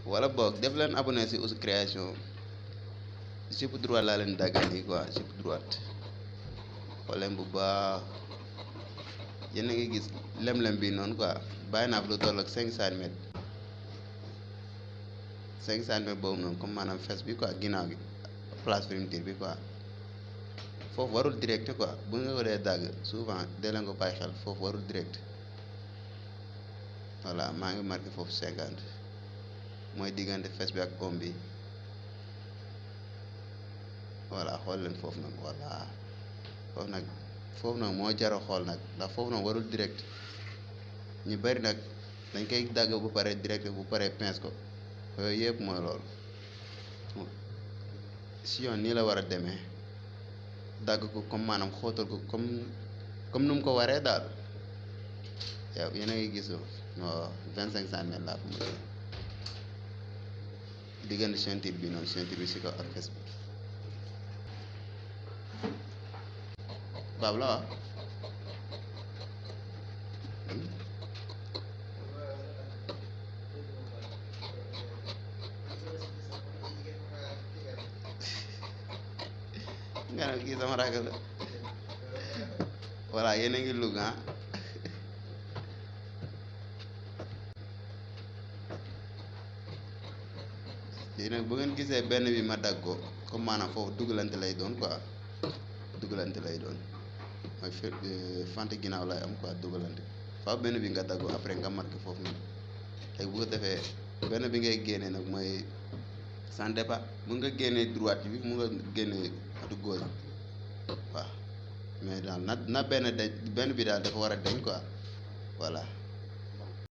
wala boog def leen abonné si Ousse Création jupe droit laa leen daggal nii quoi jupe droite xool leen bu baax yéen a ngi gis lem-lem bi noonu quoi bàyyi naa fi lu toll ak 5 centimètres 5 centimètres boobu noonu comme maanaam fes bi quoi ginnaaw gi place fermeture bi quoi foofu warul direct quoi bu nga ko dee dagg souvent dee leen ko bàyyi xel foofu warul direct voilà maa ngi marqué foofu 50 mooy diggante fes bi ak oom bi voilà xool leen foofu nag voilà foofu nag moo jara xool nag ndax foofu nag warul direct ñu bari nag dañ koy dagg bu pare direct bu pare pince ko yooyu yëpp mooy loolu si yoon nii la war a demee dagg ko comme maanaam xóotal ko comme nu mu ko waree daal yow yéen a ngi gis non 25 centimètres laa ko mën diggante ceinture bi noonu ceinture bi si kaw ak fes bi baab la waa nga ne kii sama rakk la voilà yéen a ngi lug ah léegi nag bu ngeen gisee benn bi ma dagg ko comme maanaam foofu dugalante lay doon quoi dugalante lay doon mooy fante ginnaaw lay am quoi dugalante faaw benn bi nga dagg ko après nga marqué foofu noonu léegi bu ko defee benn bi ngay génnee nag mooy sans départ mun nga génnee droite bi mun nga génnee du gauche waaw mais daal na benn bi daal dafa war a deñ quoi voilà